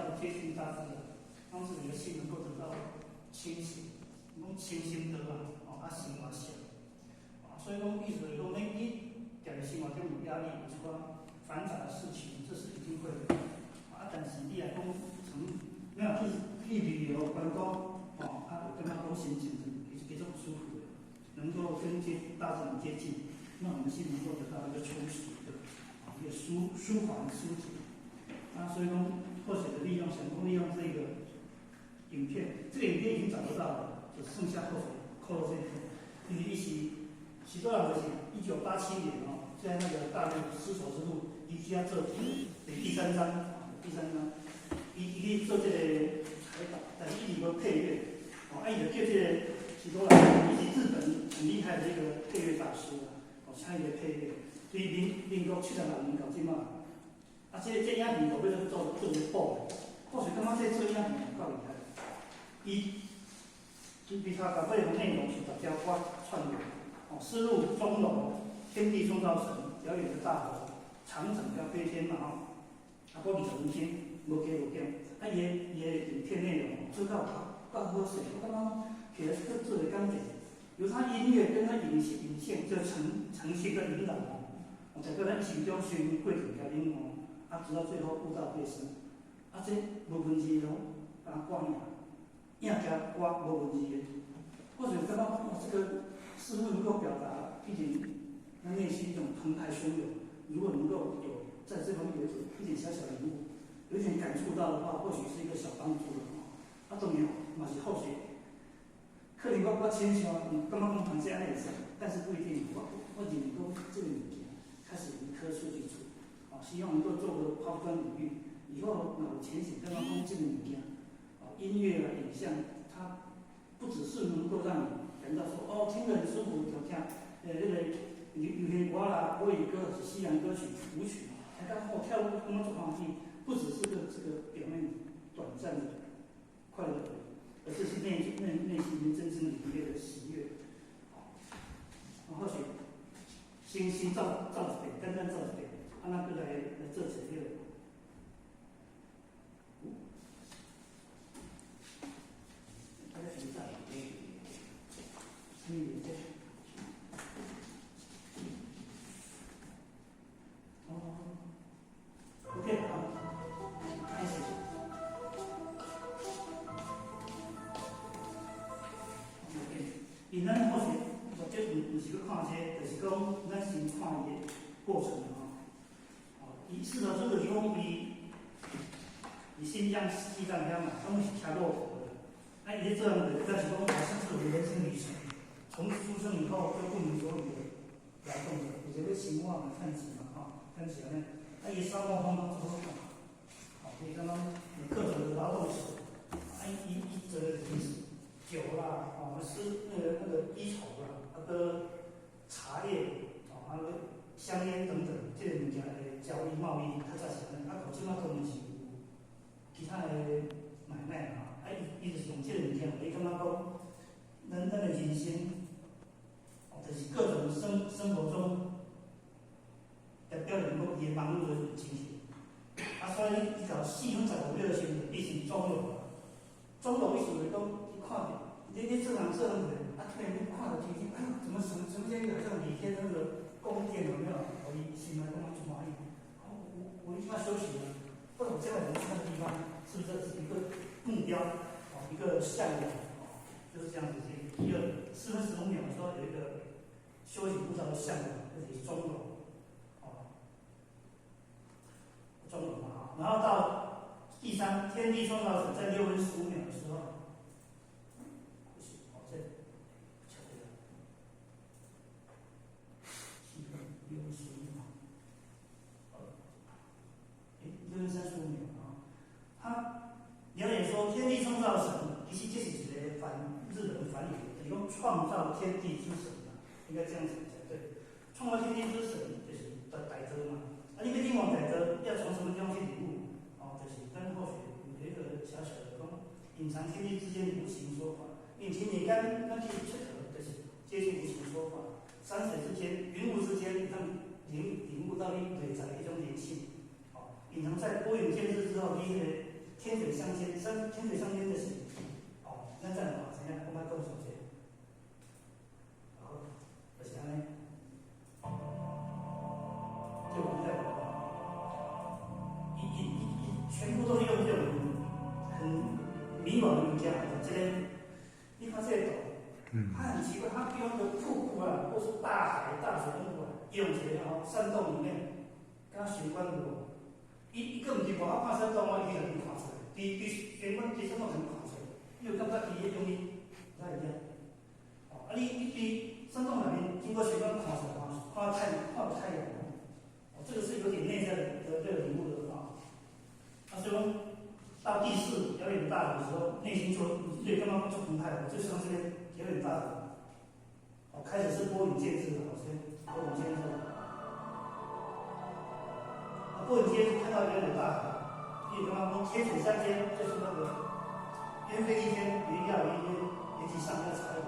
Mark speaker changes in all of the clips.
Speaker 1: 的接近大自然，讓自己的心能夠得到清醒，講清心得啊，哦，啊生活上，啊，所以講意思就是講，你佇生活中有壓力，有一寡繁雜的事情，這是一定會的。啊，但是你若講從沒有去旅遊觀光，哦，啊，有感覺講心情其實比較舒服的，能夠跟接大自然接近，那我們心能夠得到一個充實的，啊，一個舒緩疏解。啊，所以講或許的利用，成功利用這個影片，這個影片已經找不到了，就剩下後水扣了這一片。因為一起，許多人就是1987年哦，在那個大陸絲綢之路，伊去遐做第三章，第三章，伊去做這個採訪，但是伊無配樂，哦，啊，伊就叫這個許多人，伊是日本很厲害的一個配樂大師啊，哦，請伊來配樂，所以民國76年到這馬，啊，這影片後尾就做一個補，我是感覺這做影片夠厲害，伊比他把內容內容是大家我串聯，哦，絲路鐘樓、天地創造神、遙遠的大河、長城要飛天嘛吼，啊，閣20分鐘，無加無減，啊，伊的影片內容做到夠好勢，我感覺起來做做的感覺，由他音樂跟他影像這呈現跟引導哦，在個咱心中先過程甲領悟，啊，直到最後悟道飛升，啊，這無文字哦，啊，歌爾，影加歌無文字的，或者感覺哦，這個似乎能夠表達一點那內心一種澎湃洶湧，如果能夠有在這方面有一點小小的領悟，有一點感觸到的話，或許是一個小幫助了哦。啊，當然嘛是後續，可能我親像感覺講反正按呢會使，但是不一定。我認為講這個物件開始有科數基礎，哦，希望能夠做個拋磚引玉，以後若有前景，感覺講這個物件，哦，音樂啊、影像，它不只是能夠讓你感到說，哦，聽得很舒服，聽聽，那個流行歌啦、國語歌、是西洋歌曲、舞曲，聽到後跳舞感覺足歡喜，不只是個這個表面短暫的快樂而已，而這是內心裡面真正領略的喜悅。好，或許先照一遍，簡單照一遍，啊，咱閣來做一個。大家現在，什麼顏色？哦，OK，好，開始。OK，因咱或許目的毋是去看這個，就是講咱先看伊的過程吼。哦，伊絲綢之路是講伊佇新疆、西藏遐嘛，攏是騎駱駝的。啊，伊咧做人就是講，好像是我的人生旅程，從出生以後就不明所以的勞動者，有這個生活嘛，趁錢嘛，吼，趁錢呢。啊，伊沙漠風光足好看，吼，伊感覺有各種的勞動史，啊，伊做的就是酒啦，哦，絲那個衣綢啦，啊閣茶葉，哦，啊閣香菸等等，這個物件的交易貿易，較早是按呢，啊，到這馬當然是有其他的買賣嘛，啊，伊就是用這個物件，伊感覺講，咱的人生，哦，就是各種生活中，代表現講伊的忙碌的情形。啊，所以伊到4分15秒的時陣，變成鐘樓。鐘樓意思就是講，伊看著，你做人做人者，啊，突然間看到天頂，哎呦，怎麼什麼這個好像李天那個宮殿有沒有？哦，伊心內感覺足歡喜。哦，我一定要休息了，或者我將來能去那個地方，是不是這是一個目標？哦，一個嚮往，哦，就是這樣子。第二，4分15秒的時候有一個修行步驟的嚮往，就是鐘樓，哦，鐘樓嘛，然後到第三，天地創造神在6分15秒的時候，不是，哦，這錯對了，7分6分15秒，哎，6分35秒啊，他了解說天地創造神，其實這是一個梵日本梵語，就是講創造天地之神嘛，應該這樣子才對。創造天地之神就是大道嘛，啊，你欲領悟大道，要從什麼地方去領悟？哦，就是咱後續有一個小小的講，隱藏天地之間無形說法。以前你剛剛去𨑨迌，就是接近無形說法。山水之間、雲霧之間，讓領悟到你內在一種靈性。哦，隱藏在撥雲見日之後，你那個天水相間，三天水相間就是，哦，咱再來嘛知影，我莫講傷濟。好，就是按呢。這我們在講，一全部都是用這種很迷惘的物件，這個，你看這個圖，它很奇怪，它不用個瀑布啊，或是大海、大水湧過來，用一個吼山洞裡面，敢玄關無？伊閣毋是外口看山洞，我伊就看出來，佇玄關佇山洞前看出來，你有感覺伊彼種物不太一樣。哦，啊你佇山洞內面經過玄關看出來，看太看太陽。哦，這個是有點內在的這個領悟的啊。啊，所以講到第四遙遠大河的時候，內心就對剛剛做澎湃，就像這個遙遠大河。哦，開始是撥雲見日，好先撥雲見日。啊，撥雲見日看到遙遠大河，你剛剛講天水相間，就是那個鳶飛一天，雲繞雲煙，雲其上那彩虹，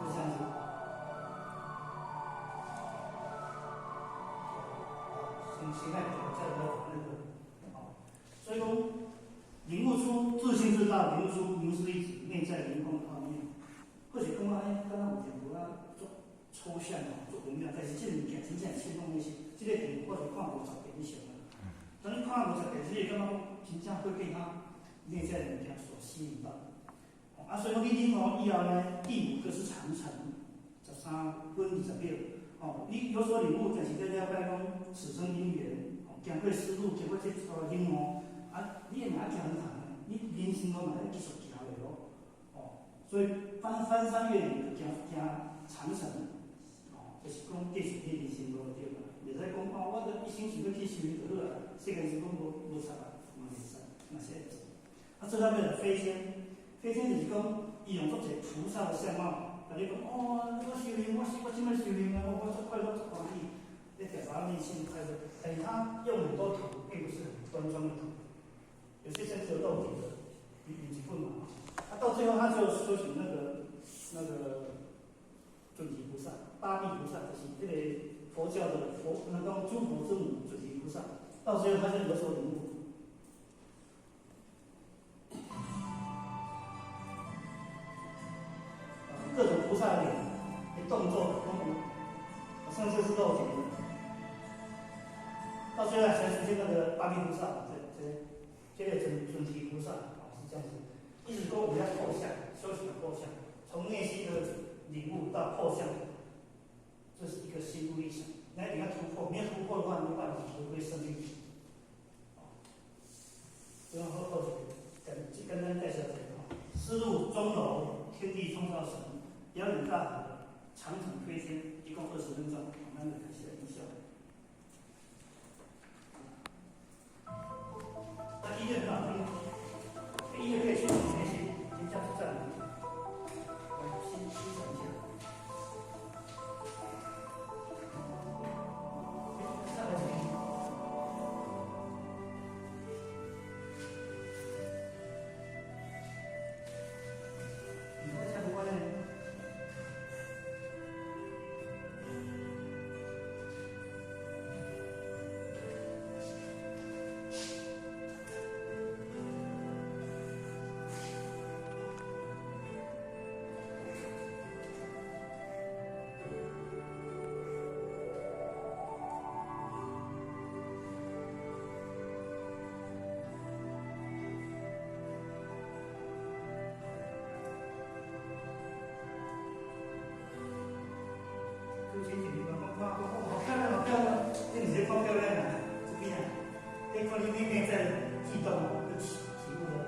Speaker 1: 就這樣子。好，先看再來那個，好，所以講領悟出自性之道，領悟出名色一體，內在靈光的奧妙。或許感覺哎，剛剛有點無啊，足抽象哦，足微妙，但是這個物件真正觸動內心。這個電影我是看50遍以上啊。當你看50遍，你會感覺真正會被它內在的物件所吸引到。啊，所以講你領悟以後呢，第五個是長城，13分20秒。哦，你有所領悟，就是在了解講此生因緣，哦，經過思路，經過這個領悟，啊，你會哪行通，你人生路嘛會繼續行落咯。哦，所以翻山越嶺，行行長城，哦，就是講繼續你人生路對啦。袂使講哦，我都一心想欲去修行就好啊，世間事攏無無差啊，嘛袂使，嘛是會使。啊，最後尾飛天，飛天就是講，伊用足濟菩薩的相貌。共你講哦，我修行，我這擺修行啊，我足快樂，足歡喜，咧表達內心快樂。但是他用很多圖，並不是很端莊的圖，有些甚至有露點的，有幾份嘛。啊，到最後他就修行那個准提菩薩、八臂菩薩，就是這個佛教的佛，那個諸佛之母准提菩薩。到最後他就有所領悟。各種菩薩的臉的動作，甚至是露點的，到最後才出現那個八臂菩薩，這個准提菩薩，啊，是這樣子。意思說我們要破相，修行的破相，從內心的領悟到破相，這是一個心路歷程。那你要突破，沒有突破的話，沒辦法回歸生命。然後後簡簡單介紹一下，絲路鐘樓，天地創造神。遙遠大河，長城飛天，一共20分鐘，我們開始來一下。那音樂很好聽，音樂可以驅動內心，真正是讚美。來，欣賞一下。再來一遍。你這不關呢？看，講哦，好漂亮，好漂亮！你毋是咧看漂亮啊，這邊啊，你看你內在的悸動跟體悟咯。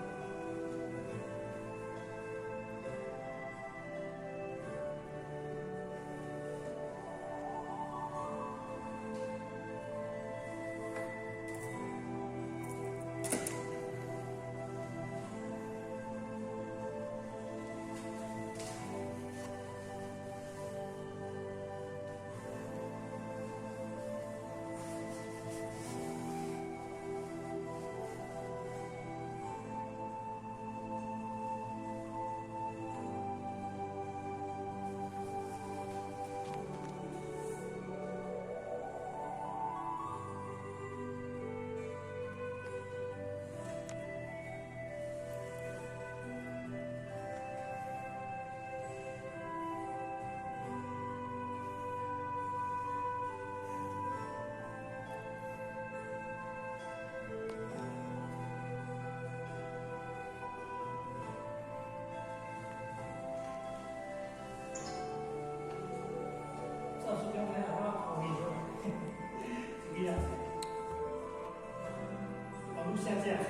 Speaker 1: 阮寫這也是，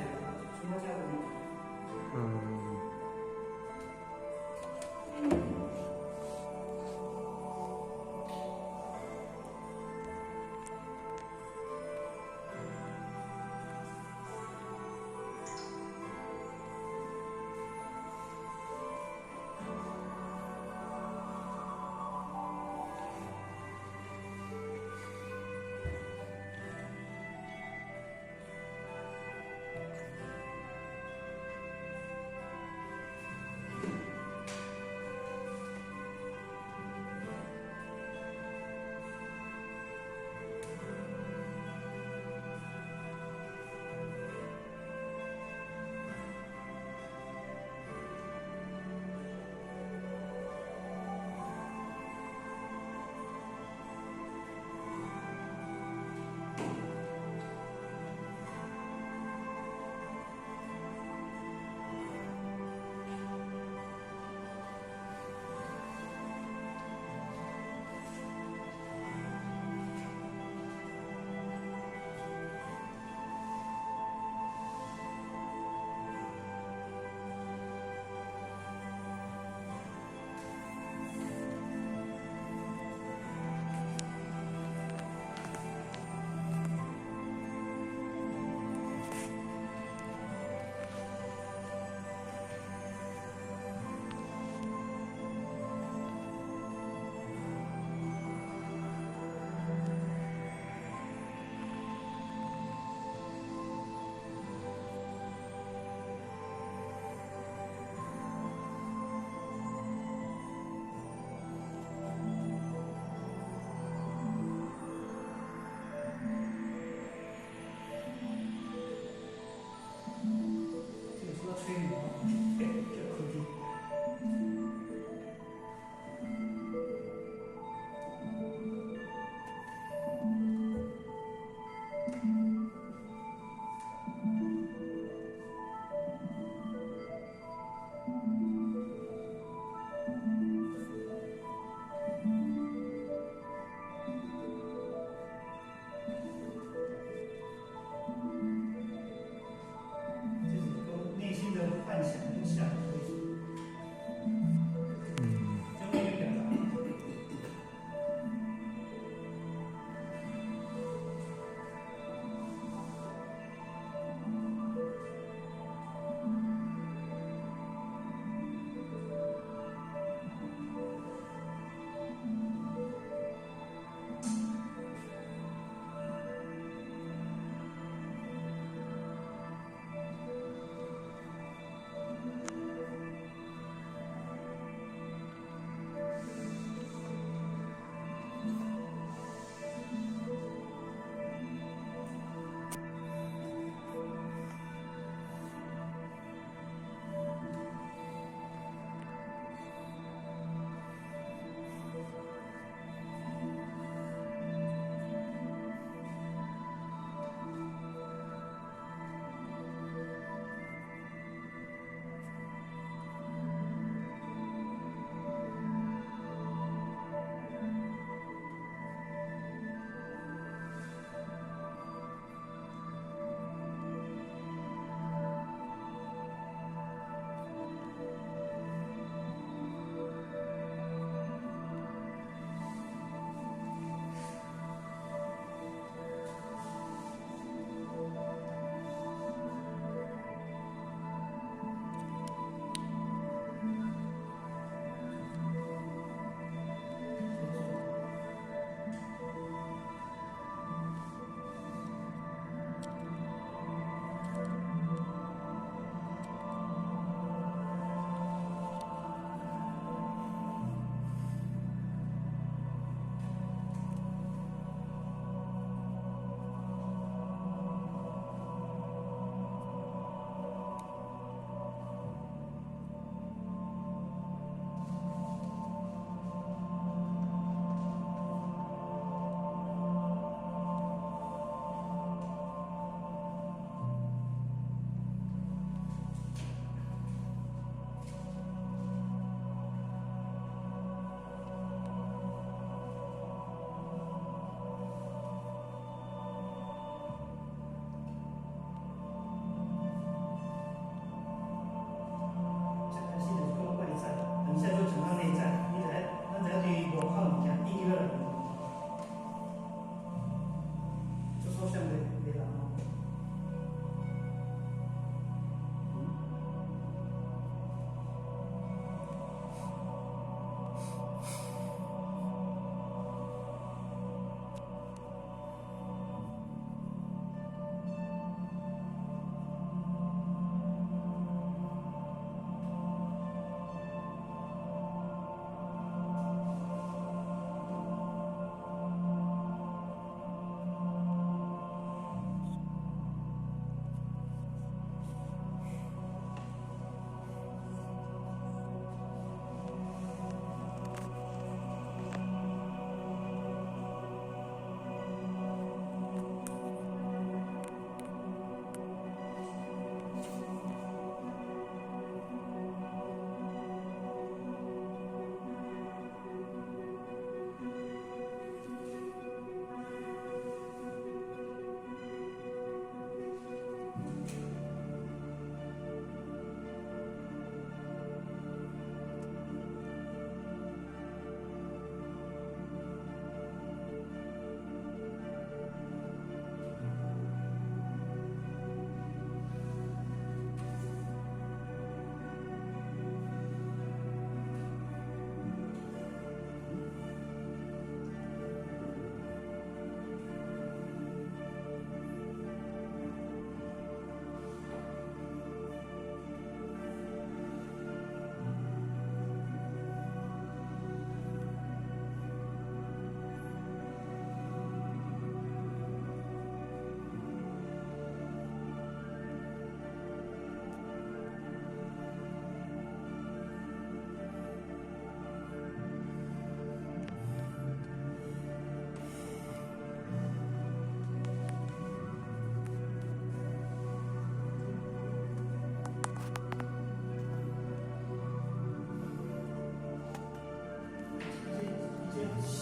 Speaker 1: 剩我這有。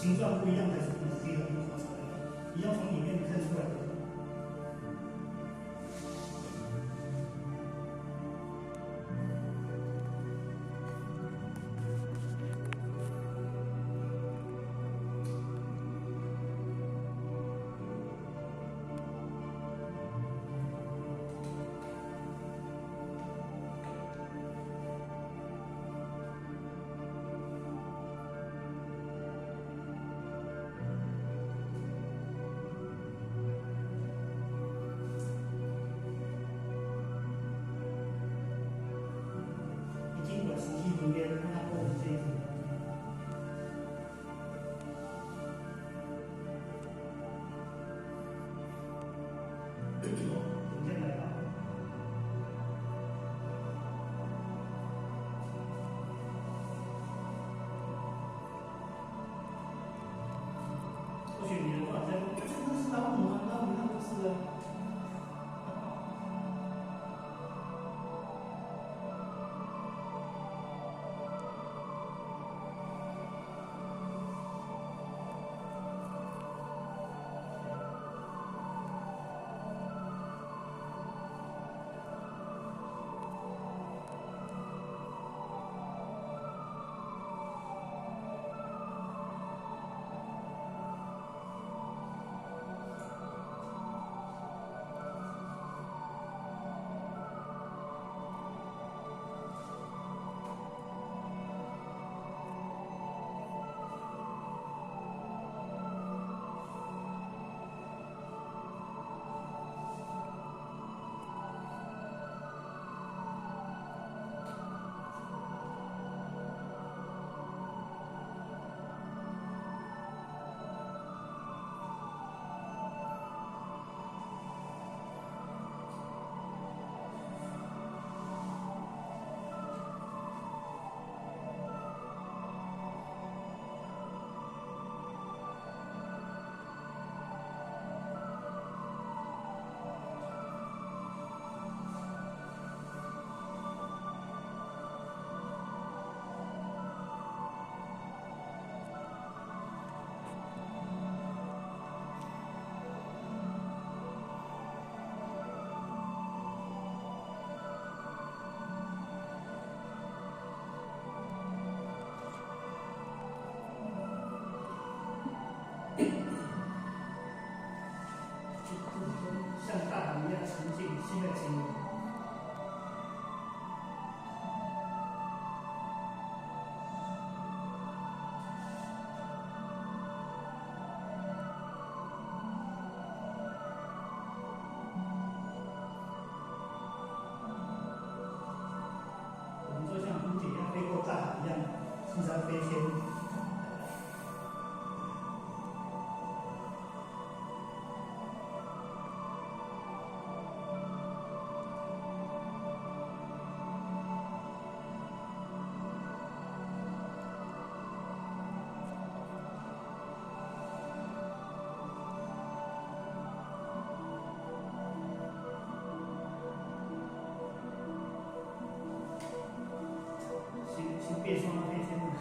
Speaker 1: 形狀不一樣，還是可以看出來的，你要從裡面看出來的。你經過身體裡面，那個是這樣。重點來了。或許你的話，這這是老母啊，老母那不是啊。像大海一樣沉靜，心在靜。我們就像蝴蝶一樣飛過大海一樣，經常飛天。先變雙飛天了。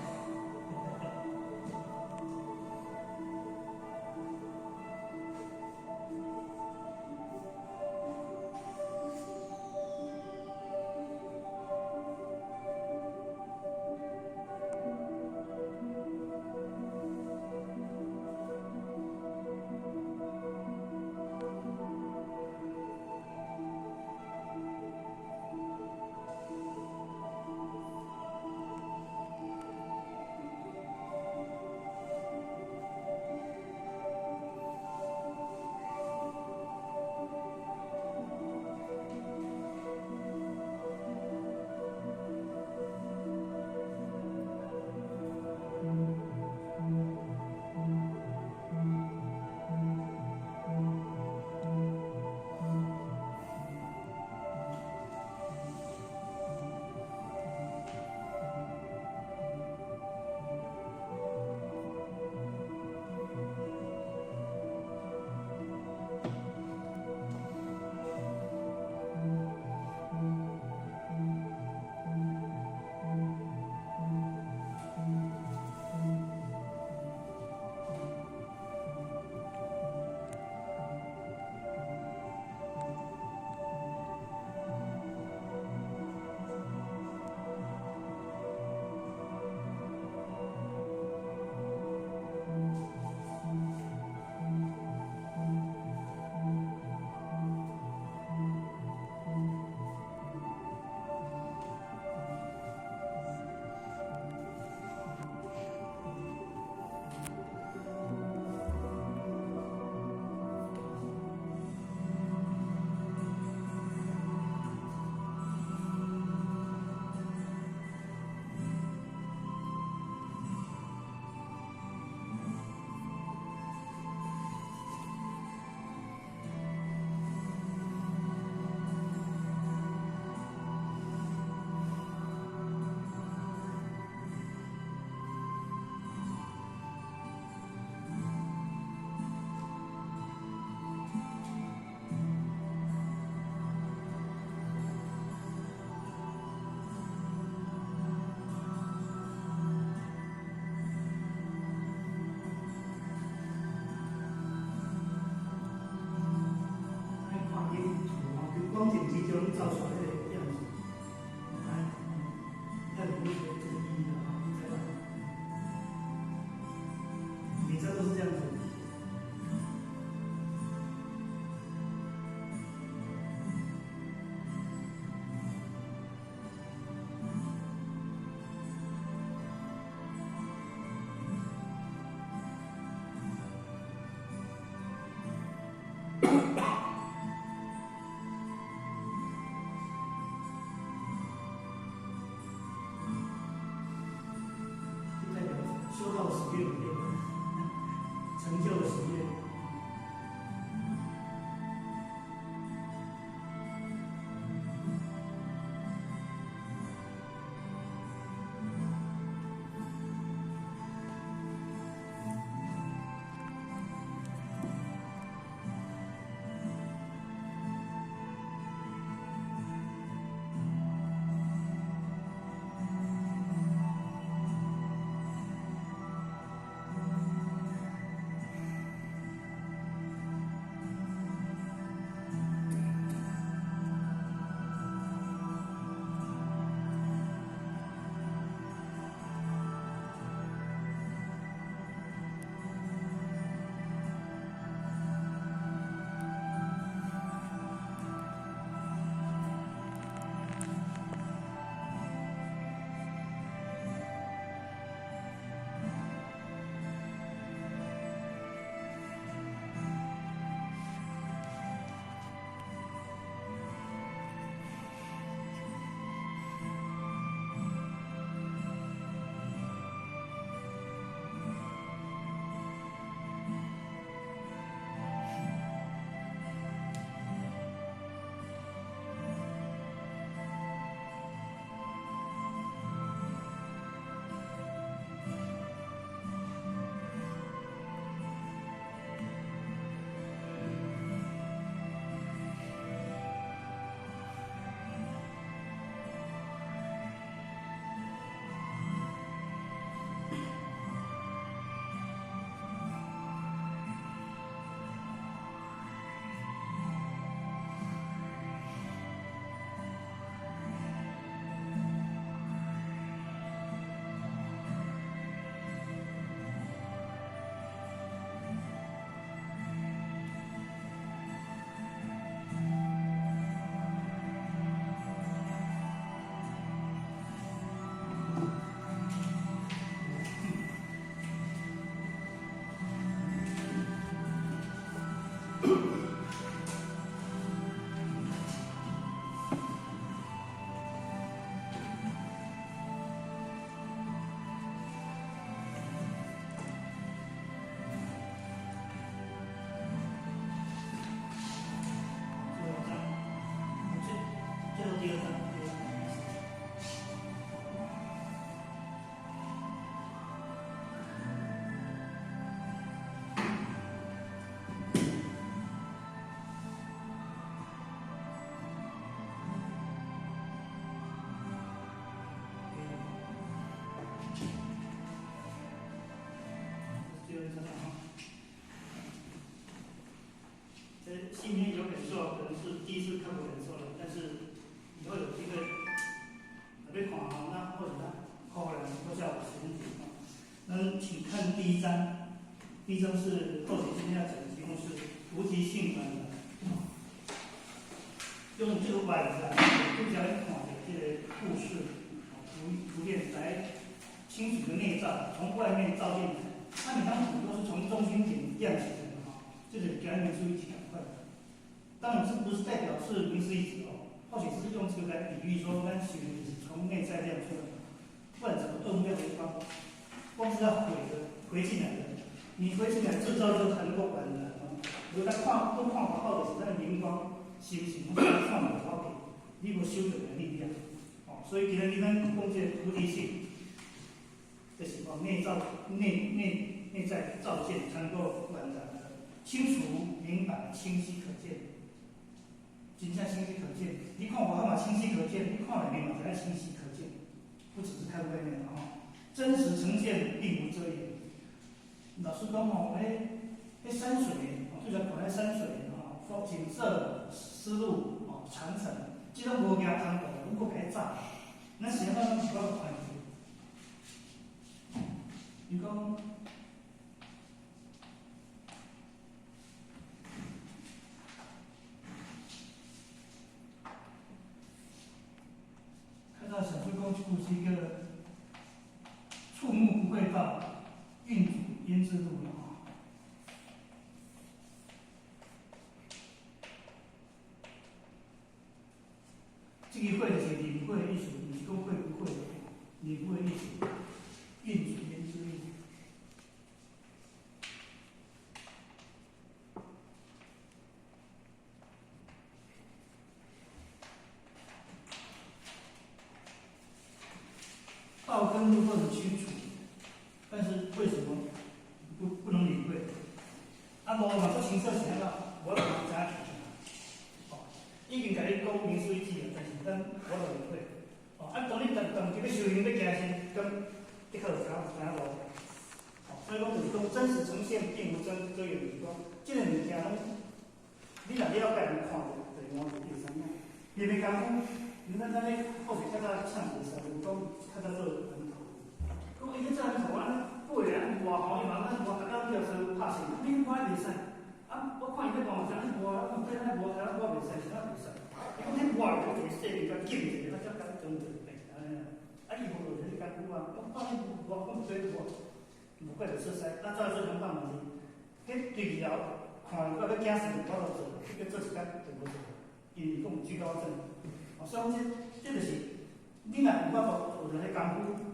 Speaker 1: 中照出來這個樣子。來，看有沒有這個意義啊？你知道？每張都是這樣子。就代表修道喜悅，對吧？成就的喜悅。最後一張，最後第二張，第二張。最後一張啊。這心裡有感受，可能是第一次看過感受了，但是以後有機會特別看吼，那或者咱後來都叫時間點。那請看第一章，第一章是後期今天要講的題目是菩提性本的，用這個宛然，就叫你看的這個故事，圖片來清楚的內照，從外面照進來。那每張圖都是從中心點亮起來的哈，這是給民宿一起趕快。當然這不是代表是名師一體哦，或許是用這個來比喻說，咱修是從內在亮出來，不然怎麼頓亮的光？光是要回的，回進來的，你回進來制造就才能夠宛然哦。如果咱看都看不好的是咱靈光，是不是？看無好去，你無修煉的力量哦。所以今日咱講這個菩提性，就是講內照內在照見，才能夠宛然的清楚、明白、清晰可見。真正清晰可見，你看外口嘛清晰可見，你看內面嘛是愛清晰可見，不只是看外面的哈。真實呈現並無遮掩。老實講吼，彼山水，對著看彼山水吼，風景色、絲路、哦長城，這這種無行通道，阮閣共伊走。咱是按怎攏是我看伊。伊講，較早小說講一句詩叫“觸目不會到，運阻焉知路”啦。這個會就是領會的意思，毋是講會不會，領會的意思，運阻焉知路。道跟路都很清楚，但是為什麼不能領會？啊，路嘛足清楚是按怎，無法度知影去。哦，已經共你講明水指啊，但是咱無法度領會。哦，啊，當你當當入欲修行欲行時，咁的確有知影路。哦，所以講就是講真實呈現並無真遮掩，就是講這个物件攏，你若了解人看著，就會滿足你知影。伊袂講講，你看咱咧好勢較早唱一個時陣，講較早做人頭，講伊咧做人頭安尼，背啊磨吼，伊嘛咱磨，逐工叫做拍死，你看袂使。啊，我看伊咧磨，啥物磨，啊，對咱磨，啥我袂使，啥袂使。伊講彼磨就一個細面甲緊一個，啊，才敢裝著變按呢啦。啊，伊無就咧功夫啊，我看伊磨，講對磨，無怪就出師。啊，走做兩擺嘛是，彼對二樓看到欲驚死，無法度做，彼個做一工就無做，因為講有懼高症。哦，所以講這就是你若有法度學著彼功夫，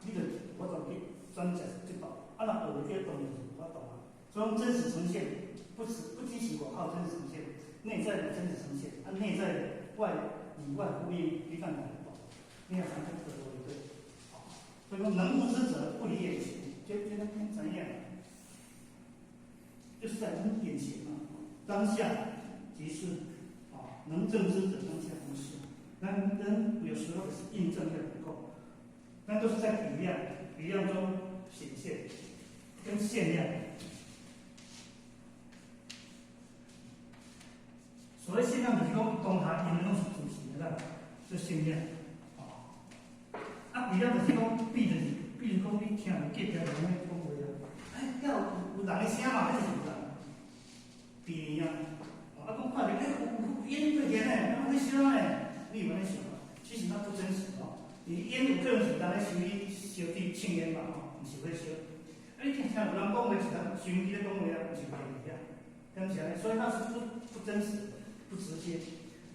Speaker 1: 你就有法度去轉接這道。啊，若學袂去，當然是無法度啊。所以講真實呈現，不是不只是外口真實呈現，內在的真實呈現，啊，內在外裡外呼應，你敢會懂？你也知影這個道理對。所以講能悟之者不離眼前，這咱知影，就是在咱眼前嘛，當下即是啊，能證知者當下即是。咱有時候是印證的不夠，咱都是在比量比量中顯現，跟現量。所謂現量，就是講當下因攏是自性的啦，這現量。啊，比量就是講，比就是，比如講你聽著隔壁人咧講話啊，哎，遐有人的聲嘛，彼就是有人。比啊，啊，講看著欸有煙過去呢，敢火燒呢，你有按呢想無？其實那不真實哦。你煙有可能是人咧燒你燒佇凊煙嘛吼，毋是火燒。啊，你聽聽有人講話是人收音機咧講話啊，毋是電視啊，敢是按呢？所以那是不真實，不直接。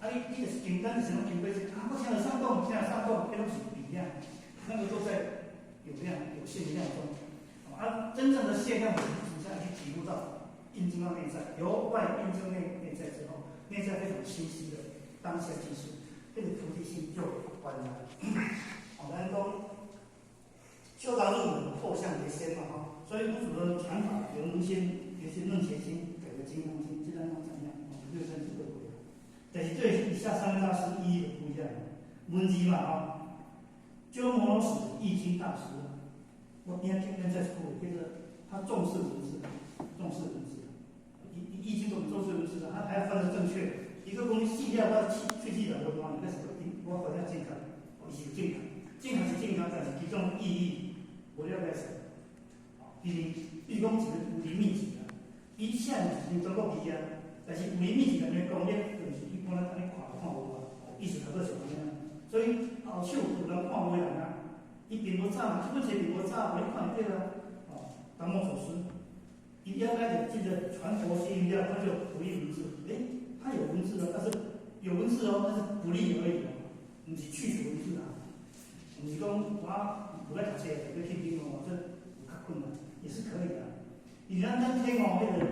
Speaker 1: 啊，你就是簡單就是攏經過啊，我聽著啥講，聽著啥講，彼攏是比量，那個都在有量有限量中。啊，真正的現量是真正去體悟到、印證到內在，由外印證內在之後，內在非常清晰的當下即是，這個菩提心就完了。好，咱講修道入門，破相為先嘛，哈。所以五祖的傳法由能先，也是楞伽經改為金剛經，這兩種怎樣？哦，632回。但是對以下三位大師意義就不一樣，文字嘛，哈。鳩摩羅什譯經大師，我今天今天在說，叫做他重視文字，重視文字，譯經都重視文字的，他還要翻得正確。一個講細了，我喙齒內都講，那是我反正正確，伊是正確，正確是正確，但是其中意義無了解是。比如講一個武林秘籍啊，伊寫是中國字啊，但是武林秘籍內面功力，就是一般咱按呢看就看無啊，意思差不多是按呢。所以後手有人看無的人啊，伊並無走嘛，這本冊並無走，予你看就對啦。哦，達摩祖師，伊了解著這個傳佛心了，他就不立文字。欸，他有文字的，但是有文字哦，但是不立而已哦，毋是去除文字啊，毋是講我無愛讀冊，就欲去聽哦，這有較困難，也是可以的。你咱咱聽哦，彼個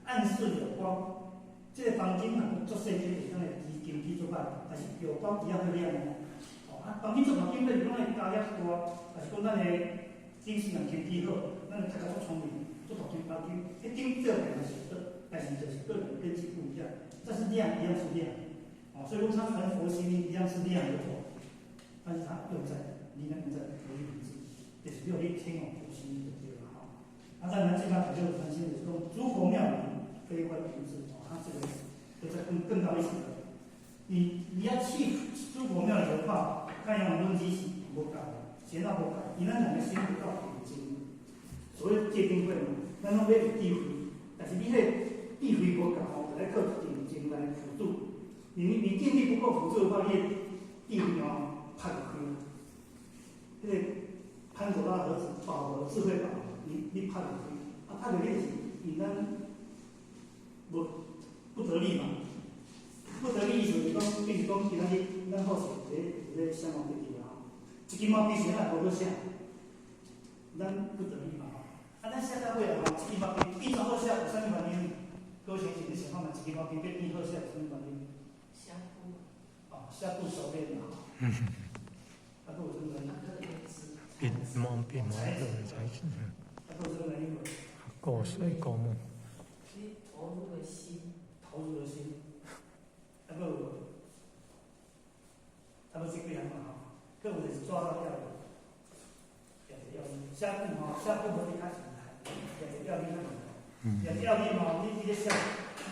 Speaker 1: 暗室有光，這個房間若足細間，會當會根基足歹，但是有光一樣會亮哦。哦，啊，房間足大間，比如講會加遐大，但是講咱的知識人根基好，咱讀甲足聰明，足大間房間，彼頂照來嘛是，但是就是個人根基不一樣，但是亮一樣是亮。哦，所以講他傳佛心一樣是亮的哦，但是他用在你那用在不立文字，就是叫你聽哦佛心就對了哈。啊，當然這邊講就傳心就是講諸佛妙理非外文字哦，他這個就在更高一層的。你機是無夠，是按怎無夠？因咱人的心無夠平靜。所謂戒定慧嘛，咱攏欲有智慧，但是你彼個智慧無夠吼，就愛靠定靜來輔助。你定力不夠輔助的話，你的智慧吼拍就開。彼個潘多拉盒子寶盒智慧寶盒，你拍就開，啊拍就開是因咱無不得力嘛。不得力意思就是講，比如講今仔日咱好勢佇咧寫毛筆字啊吼，一支毛筆寫若無好寫，咱不得力嘛吼。啊，咱寫到尾啊吼，一支毛筆變做好寫，有啥物原因？高先生，你想看覓？一支毛筆欲變好寫，有啥物原因？
Speaker 2: 寫久。
Speaker 1: 哦，寫久熟練嘛。啊，閣有啥物原因？
Speaker 3: 筆毛筆毛的材質。
Speaker 1: 啊，閣有啥物原因無？
Speaker 3: 過水過墨。
Speaker 2: 你投入的心。
Speaker 1: 投入的心。啊，閣有，差不多這幾項嘛吼。閣有就是抓到要領，抓著要領，寫久吼，寫久無你較厲害，抓著要領較厲害。抓著要領吼，你咧寫，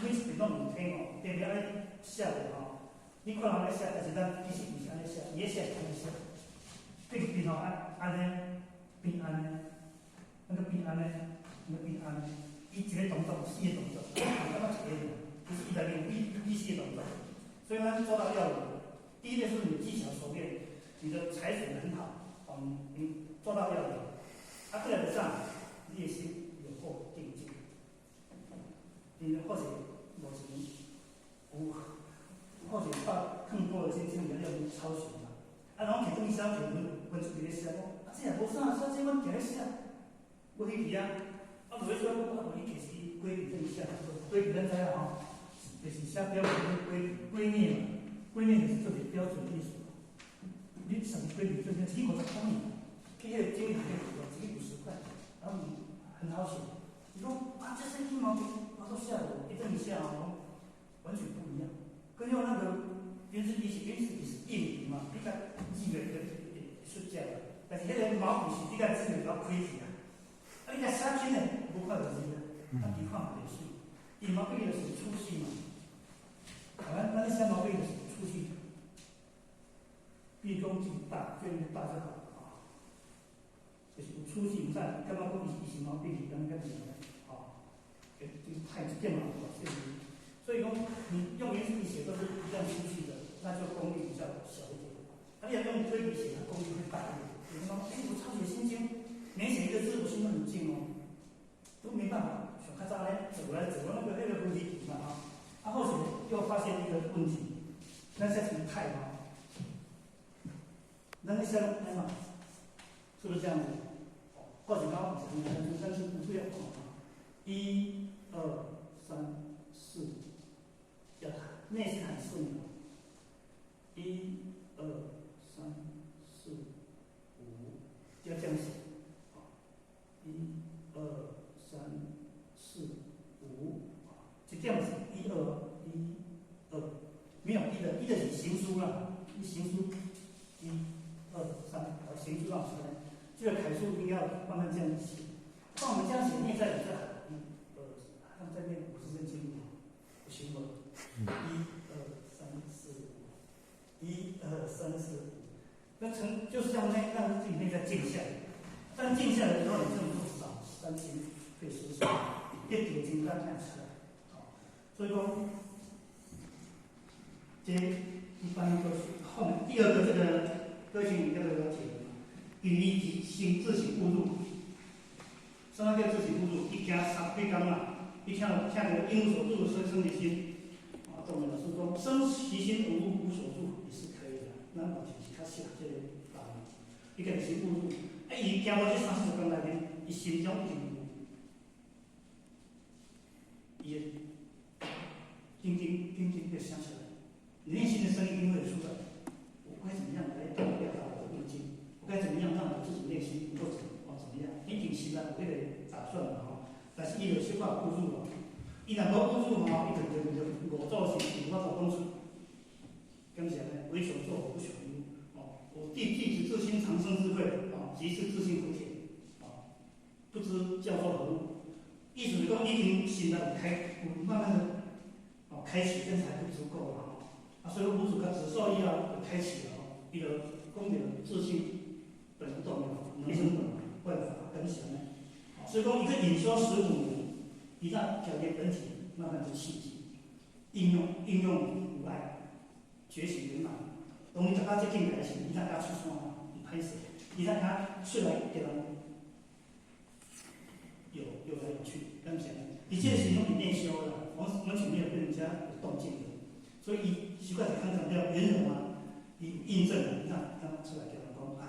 Speaker 1: 每一筆攏有聽吼，定定按呢寫著吼。你看人咧寫，但是咱其實毋是按呢寫，伊咧寫是按呢寫。這個筆吼按按呢，變按呢，那個變按呢，那個變按呢，伊一個動作四個動作，感覺一個，其實伊內面有比四個動作。所以咱做到要領，第一個是你技巧熟練，你的才水很好，哦，你做到要領。啊，過來就啥？你的心有夠定靜，你的或者目前有，或者把更多的心情要用抄寫嘛。啊，然後摕轉去寫，摕文字佇咧寫，講啊，這也無啥，寫這阮定咧寫，無稀奇啊。啊，無咧說，啊，無你摕一支規矩轉去寫，規矩咱知影吼，就是寫標準的規規念嘛，規念就是做一個標準藝術。你什麼規矩做？一支50塊呢，去彼個精品店一支50塊，然後很好寫。你講啊，這是一毛筆，我說寫無，一轉去寫哦，完全不一樣。跟用那個原子筆是原子筆是硬筆嘛，你共字會會出只，但是彼個毛筆是你共字會甲開去啊。啊，你共寫輕的，無看著字啊，啊，伊看嘛袂媠。伊毛筆就是粗細嘛，啊，咱咧寫毛筆就是粗細，畢恭盡大，最大就好啊。就是有粗細，毋知感覺講伊是毛筆是感覺是吼，就是太一點嘛，所以講你用原子筆寫都是一樣粗細的，那就功力比較小一點。啊，你若用規筆寫，它功力會大一點。有什麼？哎，我抄寫心經，每寫一個字，我心都很靜哦，都沒辦法。像較早咧，走來走那個問題嘛啊。啊，後來又發現一個問題，咱寫成太嘛，咱咧寫按怎，是不是這樣子？或者講，三四五六，一、二、三、四，要內心很順。一、二、三、四、五，要這樣寫。一、二、三、四、五，就這樣子，一、二、一、二，沒有一的，一的是行書啦，一行書，一、二、三，行書讓出來。這個楷書應該要慢慢這樣寫。當我們這樣寫，內在比較好。一、二，好像在念五十聲經，不行不？一、二、三、四、五，一、二、三、四、五，那成就是這樣內讓自己內在靜下來。當靜下來的時候，你這種做少三心會失守，一點金剛看出來。好，所以說，這一般都是後面第二個這個歌曲你要不要解？伊自心自行悟入，什麼叫自行悟入？伊行三幾工啦，伊聽著應無所住生生其心，啊，當然老師講生其心無無所住也是可以的，咱嘛就是較適合這個道理。伊家己先悟入，啊，伊行到這30工內面，伊心中已經有，伊會叮叮叮叮會響起來，你內心的聲音一定會出來。我該怎麼樣來表達我的意境？我該怎麼樣讓我自己內心能夠怎麼樣？已經心內有彼個打算了吼，但是伊就小可悟入咯。伊若無悟入吼，伊就五祖是無法度講出。敢是按呢？唯求作不求有。哦，我弟子自心常生智慧，哦，即是自性福田，哦，不知叫做何物。意思是講已經心內有開，有慢慢的哦開啟，但是還不足夠啦。啊，所以五祖佮指授以後就開啟了哦。伊就講著自性本不動搖，能生本萬法，敢是按呢？所以講，伊去隱修15年，伊才調節本體，慢慢就契機，應用無礙，覺醒圓滿。當伊達到這境界時，伊才敢出山，毋歹勢，伊才敢出來給人有來有去，敢是按呢？伊這個時攏佇內修啦，完全沒有跟人家有動靜的，所以伊習慣是看強調圓融啊，伊印證了，你看剛出來給人講啊，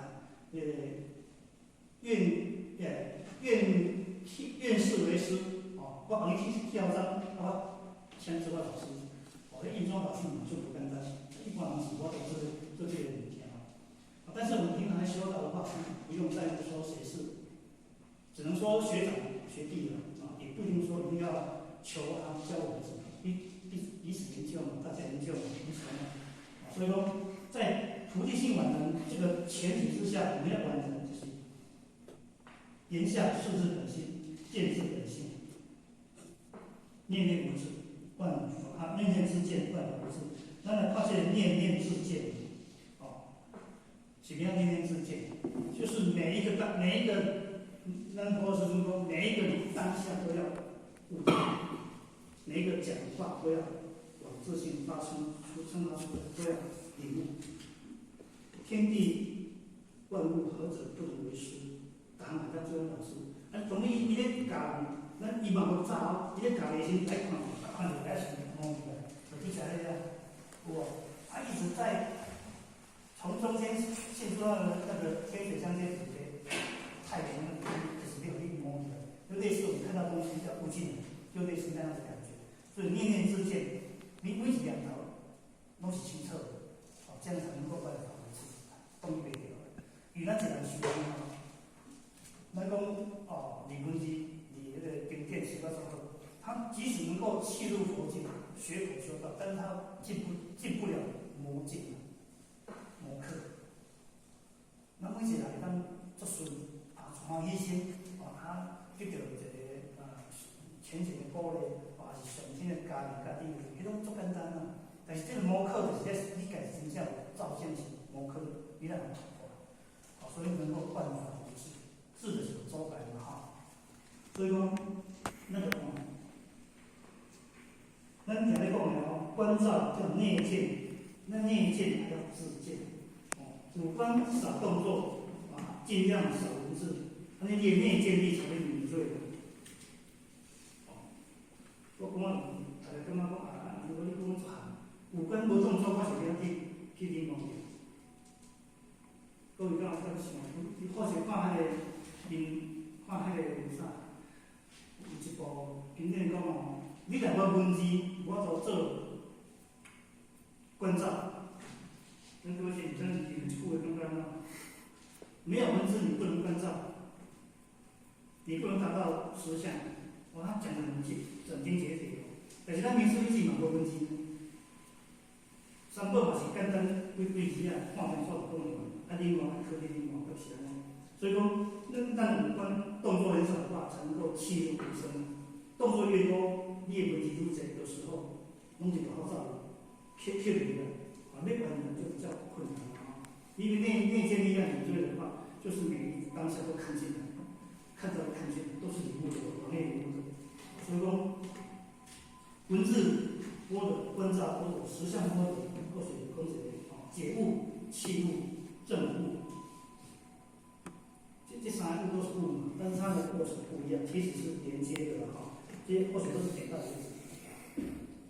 Speaker 1: 那個願視為師，哦，我幫你去跳針，啊，我請做我老師，哦，那印莊法師嘛就不簡單，一般人是無法度做這個物件哦。但是我們平常在修道的話，是不用在乎說誰是，只能說學長學弟了啊，也不一定說一定要求他教我們什麼，彼此研究嘛，大家研究嘛，彼此嘛。所以說，在菩提心完成這個前提之下，我們要完成就是言下視自本性，見自本性，念念無自，萬法念念自見，萬法無自。咱來看這個念念自見，哦，什麼樣念念自見？就是每一個當每一個，咱佛師尊講，每一個你當下都要悟，每一個講話都要往自性發出出生發出來，都要領悟。天地萬物何者不能為師？逐項會當做老師。啊，當伊咧教，咱伊嘛無走，伊咧教的時陣來看，看著來是摸起來，就去食迄個，有無？啊，一直在從中間進入到那個天水相接這個太陽那個，就是沒有去摸起來，就類似我們看到東西叫悟境，就類似那樣子感覺。所以念念自見，你每一念頭攏是清澈的，哦，這樣才能夠萬法唯識，動袂著。因為咱一人修行吼，咱講哦，二分之二彼個經典修到這好，他即使能夠契入佛境，學佛修道，但是他進不了魔境，魔課。咱每一個人會當作順啊，歡喜心，哦，他得到一個啊淺顯的鼓勵，或是上天的加持加持，彼攏足簡單啊。但是這個魔課就是咧，你家己真正有照見是魔課，你才能突破。哦，所以能夠萬法無自，自就是有周白嘛吼。所以講，那個哦，咱定咧講的吼，觀照叫內見，那內見還要自見。哦，五官少動作，啊，盡量少文字，按呢你的內見力才會敏銳。哦，我講啊，大家感覺講啊，如果你講做行，五官無動作，我是欲去領悟著。各位敢有敢想？你好勢看彼個面，看彼個啥？有一部經典講哦，你若無文字，無法度做觀照。咱各位是，咱是一句話感覺按怎？沒有文字，你不能觀照，你不能達到實相。哇，他講得很斬釘截鐵哦。但是咱民事筆記嘛無文字，三寶嘛是簡單幾幾字啊，看清楚就講了。啊，另外科技另外閣是按呢。所以講，咱五官動作很少的話，才能夠契入無聲。動作越多，你的文字愈濟，有時候攏是無法走，刻刻入來，啊，欲完成就比較困難了啊。因為內見力量敏銳的話，就是每一當下都看見的，看到看見都是領悟的，往內領悟的。所以講，文字般若觀照般若實相般若，或是講一個哦，解悟、契悟、證悟，這三個都是悟嘛，但是它的過程不一樣，其實是連接的哈。這或許都是點到為止。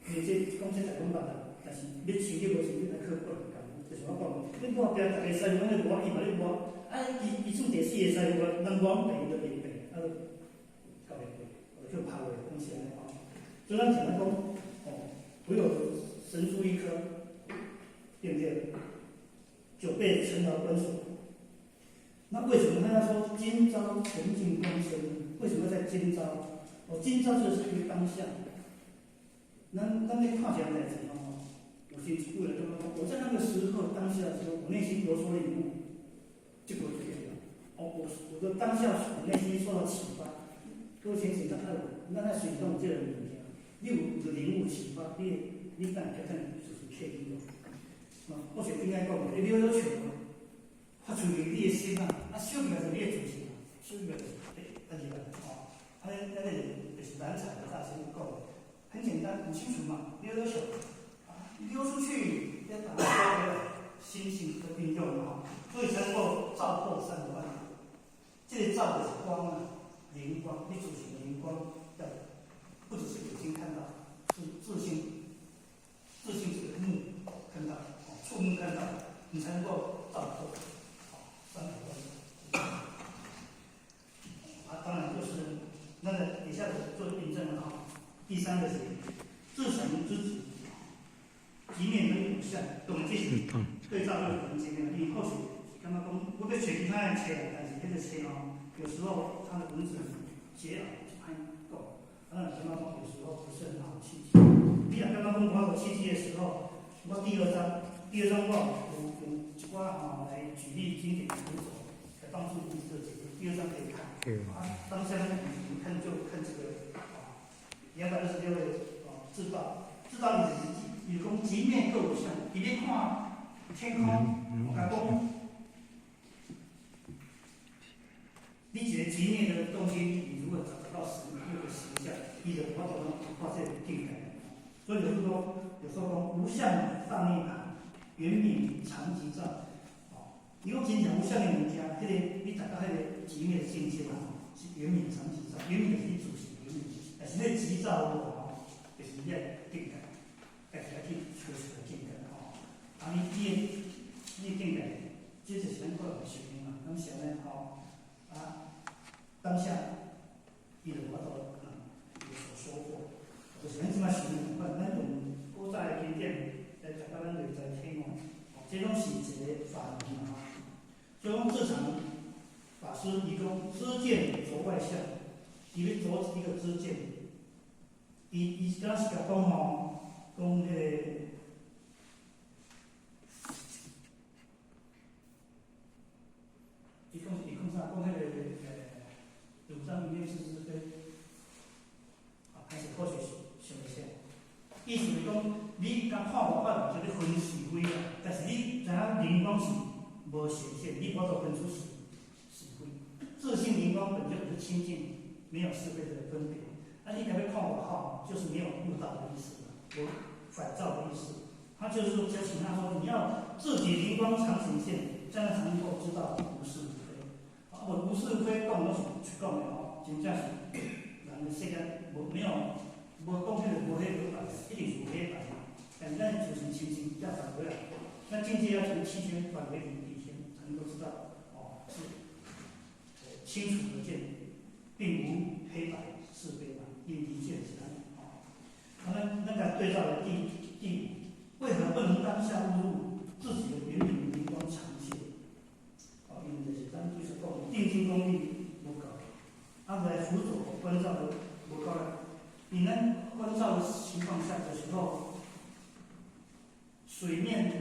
Speaker 1: 因為這講這在講白啦，但是你深入無深入來靠個人感悟，就是我講，你抹壁逐个師傅攏咧抹，伊嘛咧抹，啊，伊算第四个師傅，人抹第伊就袂變，啊，就搞袂過，就去拋落，攏是按呢吼。所以咱常常講，哦，唯有神珠一顆，對不對？久被塵勞關鎖。那為什麼他要說今朝純淨光生？為什麼在今朝？哦，今朝就是一個當下。咱咧看一項代誌吼，有時一句來感覺講，我在那個時候當下的時候，我內心有所領悟，這個最重要。哦，我的當下，我內心受到啟發。各位先生，咱在行動這個物件，你有領悟啟發，你等下決定就是確定的。我是應該講，你溜溜球發出去你的心啊，啊，燒起來就你的自性啊，燒起來就是啊入來吼。啊，那個就是南禪的大師講的，很簡單，很清楚嘛，溜溜球啊，溜出去要把它收回來，心性的運用嘛，所以才能夠照破三途萬劫。這個照的是光啊，靈光，你自性的靈光，要不只是眼睛看到，是自性，自性這個目看到，觸目看到，你才能夠照破，好，三途萬劫。啊，當然就是那個底下做印證了哈。第三個是自成之子，寂滅跟無相，當然這是對照六環境的，因為或許感覺講，我欲揣其他的冊，但是彼個冊哦，有時候它的文字桀驁就歹講，啊，咱感覺講有時候不是很好契機。你若感覺講我有契機的時候，我第二章，第二章我有用一寡吼來舉例經典的步驟，來幫助你這個解決。第二章可以看，啊，當下你看就看這個啊，226頁啊，自道，自道意思是，伊講寂滅各無相，伊咧看天空，我共講，你一個寂滅的東西，你如果找得到實那個實相，你就無法度講破這個境界。所以就是說，有時候講無相大涅槃，圓明常寂照。哦，你講真正無相的物件，彼個你達到彼個寂滅的境界嘛，是圓明常寂照，圓明就是你自性圓明，但是那個寂照哦，就是你的境界，家己愛去求出來境界吼。啊，你的境界，這就是咱個人的修行嘛，攏是按呢吼。啊，當下伊就無法度有所收穫，就是咱這擺修行共款，咱用古早的經典來達到咱內在體悟，哦，這攏是一個法門嘛。所以講自常法師伊講知見著外相，伊欲著一個知見，伊敢是共講吼，講彼個。伊講伊講啥？講彼個主張明辨是是非，啊，還是或許想袂起來。意思是講，你敢看無看就咧分是非啊，但是你知影靈光是無顯現，你無法度分出是非。自性靈光本就不是清淨，沒有是非的分別。啊，你敢欲看外口，就是沒有悟道的意思，無返照的意思。他就是說，就請他說，你要自己靈光常顯現，這樣才能夠知道無是無非。啊，無無是無非講攏是喙講的吼，真正是人的世間無沒有無講彼個無黑無白，一定是有黑白嘛。但是咱就是清淨要返回來，那境界要從七天返回離天，才能夠知道哦，是清楚可見，並無黑白是非嘛，因為離見是安呢哦。那那個對照的第五，為何不能當下悟入自己的圓明靈光常現？哦，因為就是咱就是講定睛功力無夠，啊，來輔佐觀照的無夠力。你能觀照的情況下的時候，水面。